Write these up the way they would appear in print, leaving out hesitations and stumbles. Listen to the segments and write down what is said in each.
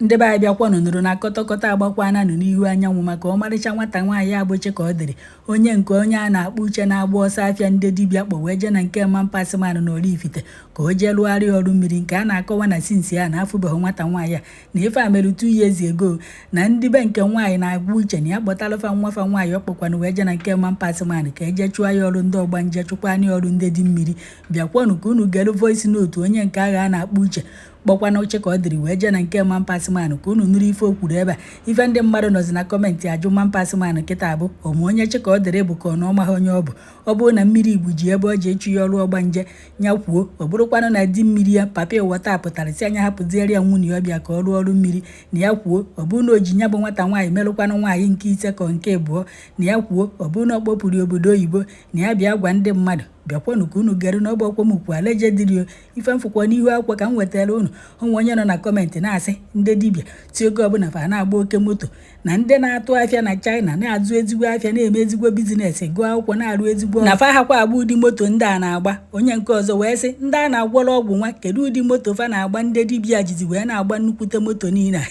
Ndị be anyị, bịakwanụ nụrụ na kọtọkọtọ agbakwananụ n'ihu anyanwụ maka ọmarịcha nwata nwaanyị abụchi ka ọ dịrị onye nke onye a na-akpọ Uche na-agba ọsọ afịa. Ndị dibịa kpọ wee jee na nke Mampasịmanụ na Oraifite ka o jee lụgharịa ọrụ mmiri nke a na-akọwa na since a na-afụbeghị nwata nwaanyị a na ife a mere 2 years ago, na ndị be nke nwaanyị na-agwa Uche na ya kpọtalụfa nwafa nwaanyị. Ọ kpọkwanụ wee jee na nke Mampasịmanụ ka eje chụọ ya ọrụ ndị ọgbanje, chụkwana ya ọrụ ndị dị mmiri. Bịakwanụ ka unu gere voice note onye nke agha a na-akpọ Uche kpọkwana uche ka ọ dịrị wee jee na nke Mampasịmanụ ka unu nụrụ ife o kwuru ebe a. Ife ndị mmadụ nọzi na comment ajụ Mampasịmanụ kịta bụ ọma onye chi ka ọ dịrị bụ ka ọ na ọmaghị onye ọ bụ. Ọ bụrụ na mmiri igbu ji ebe ọ ji echu ya ọrụ ọgbanje ya kwuo, ọ bụrụkwanụ na di mmiri ya papa ịwọta pụtara si anya hapụziere ya nwunye ọbịa ka ọ rụọ ọrụ mmiri na ya kwuo, ọ bụrụ na o ji ya bụ nwata nwaanyị merụkwanụ nwaanyị nke ise ka nke abụọ na ya kwuo, ọ bụrụ na ọ kpọpụrụ obodo oyibo na ya bịa gwa ndị mmadụ. Bịakwanụ ka unu gere n'ọgbọ ọkwọmukwu allegedly. Ife mfụkwa n'ihu akwụkwọ ka m wetara unu. Onwe onye nọ na comment na-asị ndị dibịa ti oge ọbụla fa na-agba oke moto, na ndị na-atụ afịa na China na-azụ ezigbo afịa, na-eme ezigbo business, gụọ akwụkwọ, na-arụ ezigbo, na fa hakwa agba ụdị moto ndị a na-agba. Onye nke ọzọ wee sị ndị a na-agwọrọ ọgwụ nwa, kedu ụdị moto fa na-agba? Ndị dibịa jizi wee na-agba nnukwute moto niile a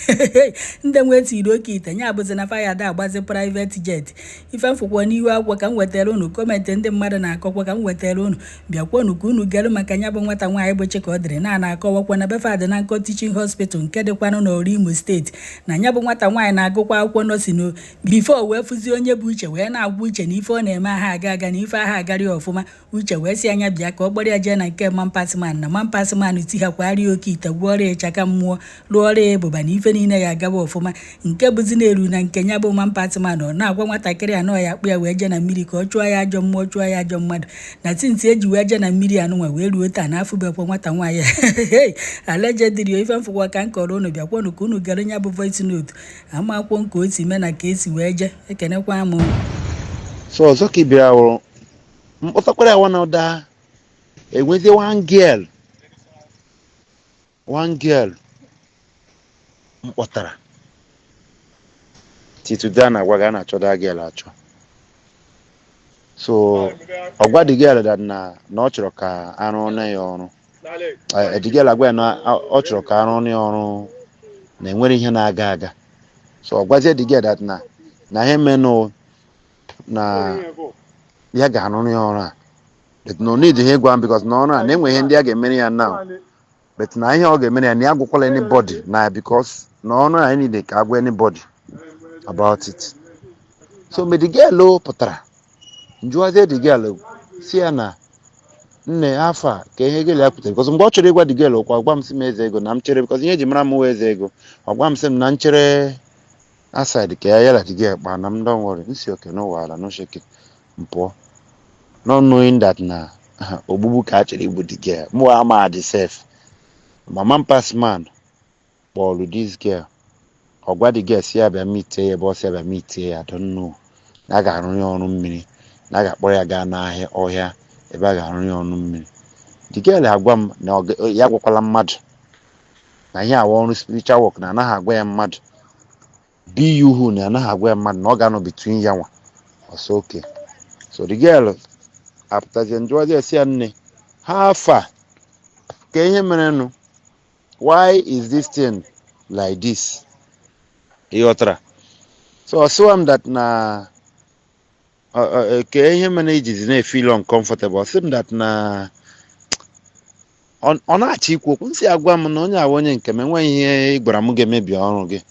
ndị nwee tiri oke ite nya abụzi na fa ya da agbazi private jet. Ife mfụkwa n'ihu akwụkwọ ka m wetara unu, comment ndị mmadụ na-akọkwa ka m wetara unu. Bịakwanụ ka unu gere maka ya bụ nwata nwaanyị bụ Chika ọ dịrị na na-akọwakwa na befa dị na nkọ Teaching Hospital nke dịkwanụ n'Ọrụ Imo Steeti, na ya bụ nwata nwaanyị na-agụkwa akwụkwọ nursing before wee fụzie onye bụ Uche, wee na-agwa Uche na ife ọ na-eme aha aga aga, na ife aha agarị ọfụma. Uche wee sị anya bịa ka ọ kpọrọ ya jee na nke Mampasịman, na Mampasịman tighakwarịa oke ite, gwọọrọ ya ịchaka mmụọ, lụọrọ ya ịbụba, na ife niile ya agaba ọfụma. Nke bụzi na-eru na nke ya bụ Mampasịman, ọ na-agwa nwatakịrị anọ ya akpụ ya wee jee na mmiri ka ọ chụọ ya ajọ mmụọ, chụọ ya ajọ mmadụ, na since eji wee jee na mmiri anụnwa wee ruo taa na afụbekwa nwata nwaanyị. Allegedly. Ife mfụkwa ka m kọrọ unu. Bịakwanụ ka unu gere ya bụ voice note, amakwụkwọ nke o si mee na ka esi wee jee. Ekenekwa m. So ọzọ ka ị bịara wụrụ mkpọtakwara ya one other, enwezie one girl, one girl m kpọtara. Till today a na-agwa gị, a na-achọ that girl achọ. So ọ gwa the girl that na ọ chọrọ ka arụ na ya ọrụ. The girl agwa ya na ọ chọrọ ka arụ ya ọrụ, na enwere ihe na-aga aga. So ọ gwazie the girl that na ihe menụ na ya ga-arụrụ ya ọrụ a, but no need ihe ịgwa m, because na ọrụ a na-enwe ihe ndị a ga-emere ya now, but na ihe ọ ga-emere ya na ya agwakwala anybody, na because na ọrụ a need ka agwa anybody about it. So mgbe the girl pụtara, njụwazie the girl si ya na nne afọ a ka ihe girl ya pụtara, because mgbe ọ chọrọ ịgwa the girl okwu, ọgwa m sị m eze ego na m chere, because ihe eji mara m wee eze ego. Ọgwa m sị m na nchere aside ka ya na the girl kpaa, na m don't worry. Nsi oke n'ụwa ala no shaking, m pụọ, not knowing that na ogbugbu ka a chọrọ igbu the girl. Mụ ama dị sef. Mama pass man kpọrọ this girl, ọ gwa the girl si ya bịa meet ya ebe ọ si ya bịa meet ya. I don't know na a ga-arụ ya ọrụ mmiri, na a ga-akpọrọ ya gaa n'ahịa ọhịa ebe a ga-arụ ya ọrụ mmiri. The girl agwa m na ya agwakwala mmadụ na ihe awa ọrụ spiritual work, na anaghị agwa ya mmadụ, be you who, na anaghị agwa ya mmadụ, na ọ ga-anọ between ya nwa ọsọ. Okay, so the girl apụtazie, njụwazie si ya, nne ha afa ka ihe merenụ, why is this thing like this? Ị ghọtara? So ọ sịwa m that na ka ihe mere ijizi na-efeel uncomfortable. Ọ sị m that na ọ na-achọ ikwu okwu. Nsị agwa m na onye awa onye nke m enweghị ihe ị gwara m ga-emebi ọrụ gị,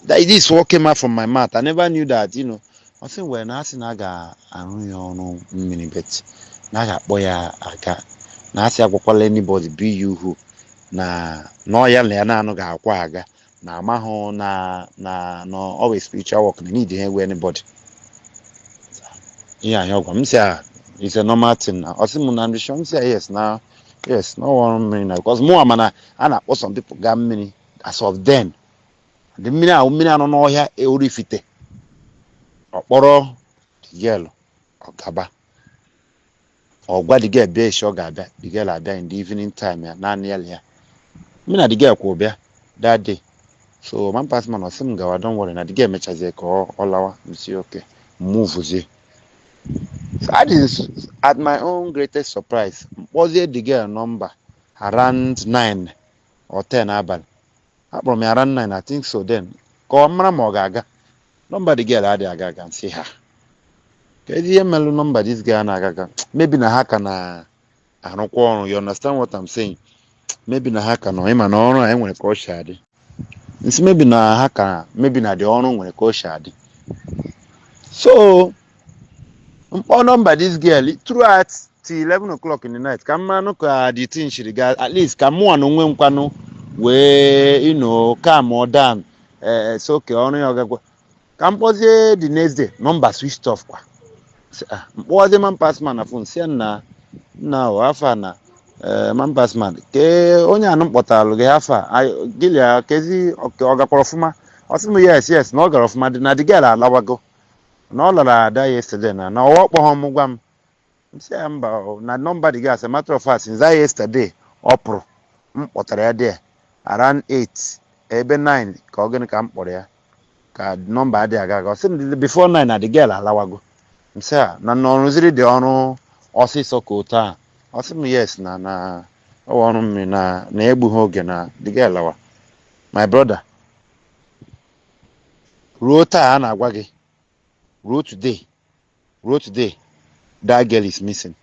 that this what came out from my mouth. I never knew that. Ọ sị wee na asị na a ga-arụ ya ọrụ mmiri, but na a ga-akpọ ya aga, na asị agwakwala anybody, be you who, na ọ ya na ya na-anụ ga-akwa aga, na amahụ na always spiritual work, na need ihe gwa anybody ihe ahịa. Ọgwa m sị a it's a normal thing. Na ọ sị m na ndị m sị yes, na yes, na ọrụ mmiri na because mụnwa mana a na-akpọ some people gaa mmiri as of then, the mmiri ahụ, mmiri anọ n'ọhịa Oraifite. Ọ kpọrọ the girl, ọ gaba, ọ gwa the girl bịa echi ọ ga-abịa. The girl abịa in the evening time ya, naanị ya ya me na the girl kwụ bịa that day. So man pass man ọ sị m gawa, don't worry, na the girl mechazie ka ọ lawa. M si okay, move. So that is at my own greatest surprise, mkpọzie the girl number around 9 or 10 abalị. Akpọrọ m ya around 9, I think so. Then ka ọ mara ma ọ ga-aga. Nọmba the girl adịghị aga aga. Nsị ha, kedu ihe melụ nọmba this girl na-aga aga? Maybe na ha ka na-arụkwa ọrụ, you understand what I'm saying? Maybe na ha ka nọ, ịma na ọrụ a enwere ka ọ si adị. Nsị maybe na ha ka, maybe na dị ọrụ nwere ka o si adị. So mkpọ nọmba this girl throughout till 11 o'clock in the night, ka mmanụ ka the thing shiri gaa, at least ka mụnwa na onwe m kwanụ wee calm or down. Ee, so okay, ọrụ ya ọgagwa ka m kpọzie the next day, nọmba switched off kwa. Sị, ah, mkpọzie man pass man na phone, si ya nna nna o afa na ee man pass man ke onye anụ m kpọtalụ gị afa gịlịa kezi ọ gakwara ọfụma. Ọ sị m yes, na ọ gara ọfụma, na the girl alawago, na ọ lara ada yesterday, na ọwa kpọghọ m gwa m. M sị ya mba o, na nọmba the girl, as a matter of fact, since that yesterday ọ pụrụ, m kpọtara ya there around 8 ebe 9 ka ọ gịnị ka m kpọrọ ya ka nọmba adịghị aga aga. Ọ sị m before 9 na the girl alawago. M sị a na ọ rụziri dị ọrụ ọsịsọ ka otu a. Ọ sị m yes, na ọ wụ ọrụ mmiri na egbughị oge na the girl lawa. My brother, ruo taa a na-agwa gị, ruo today, ruo today, that girl is missing.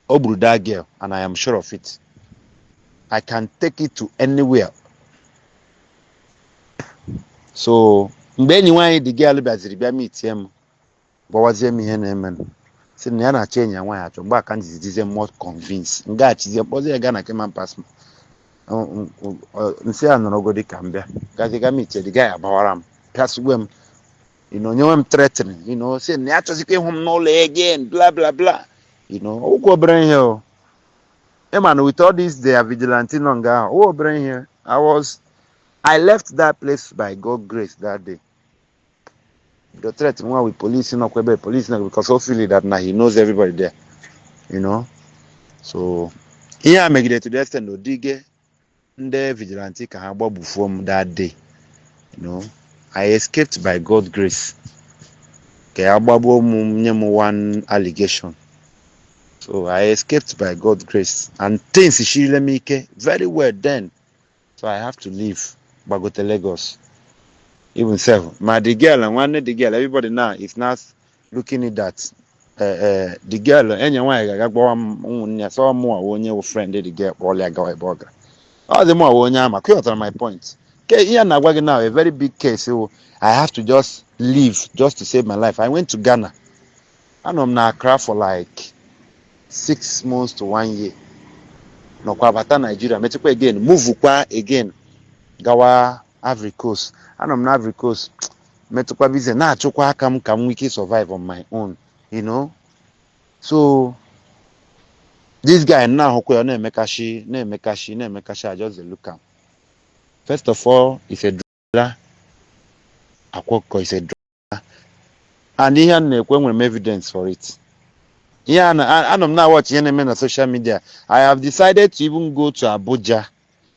O gburu that girl and I am sure of it. I can take it to anywhere. So mgbe enyi nwaanyị the girl bịaziri bịa meetie m, gbawazie m ihe na-emenụ, sị na ya na-achọ enyi ya nwaanyị achọ, mgbe aka m jizi dizie more convince, ngaghachizie kpọzie ya gaa na keman pasma nsị ya nọrọgodi ka m bịa gazi ga meetie the guy. Agbawara m, pịasugbe m, nyewe m threatening, sị na ya achọzikwa ịhụ m n'ụlọ again, bla bla bla. Ụkwụ obere ihe o ịma na with all this their vigilante nọ nga ahụ, ọwụ obere ihe. I left that place by God grace that day. The threat nwa with police nọkwa ebe police nọ, because o feel that na he knows everybody there. So ihe a megide to the extent odige ndị vigilante ka ha gbagbufuo m that day. I escaped by God grace ka ya gbagbuo m, nye m one allegation. So I escaped by God grace and things shirile m ike very well then, so I have to leave, gbagote Lagos. Even sef ma the girl, nwanne the girl, everybody now is now looking at that the girl enyi nwaanyị ga-aga gbawa m ụmụnne ya, sọ mụ awa onye wụ friend the girl kpọọla ya gawa ebe ọ gara. Ọ dị mụ awa onye ama ka ịghọtara my point. Ke ihe a na-agwa gị now, a very big case wụ I have to just leave just to save my life. I went to Ghana. Anọ m na Accra for like 6 months to one year, nọkwa bata Nigeria, metụkwa again, move kwa again gawa Ivory Coast. Anọ m na Ivory Coast, metụkwa business, na-achụkwa aka m ka m nwee ike survive on my own. So this guy na-ahụkwa ya, ọ na-emekashi, na-emekashi, na-emekashi. I just dey look am. First of all, is a driller. Akwọkọ is a driller and ihe a na-ekwu, enwere m evidence for it. Ihe a anọ m na-watch ihe na-eme na social media. I have decided to even go to Abuja.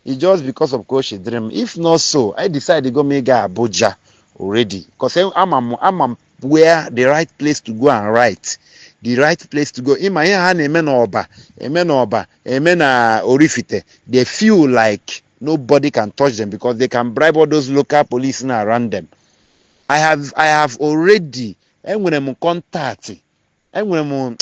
It's just because of Koshi dream. If not so, I decide to go make Abuja already, because ama m where the right place to go and write, the right place to go. Ịma ihe ha na-eme n'Ọba, eme n'Ọba, eme na Orifite, they feel like nobody can touch them because they can bribe all those local police na around them. I have already, enwere m contact, enwere m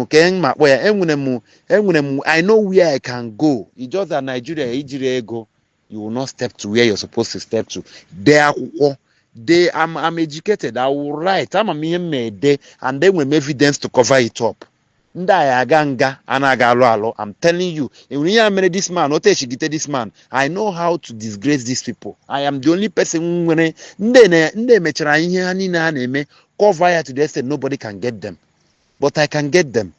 ka m ma akpọ ya, enwere m, I know where I can go. It's just that Nigeria, ijiri ego, you will not step to where you're supposed to step to. Dee akwụkwọ, dee. I'm educated. I will write. Ama m ihe m na-ede and enwere m evidence to cover it up. Ndị a ya aga nga a na-aga alụ alụ. I'm telling you, enwere ihe a mere this man otu echigite this man. I know how to disgrace these people. I am the only person nwere ndị na ndị emechara ihe ha niile ha na-eme, cover ya to the extent nobody can get them, but I can get them.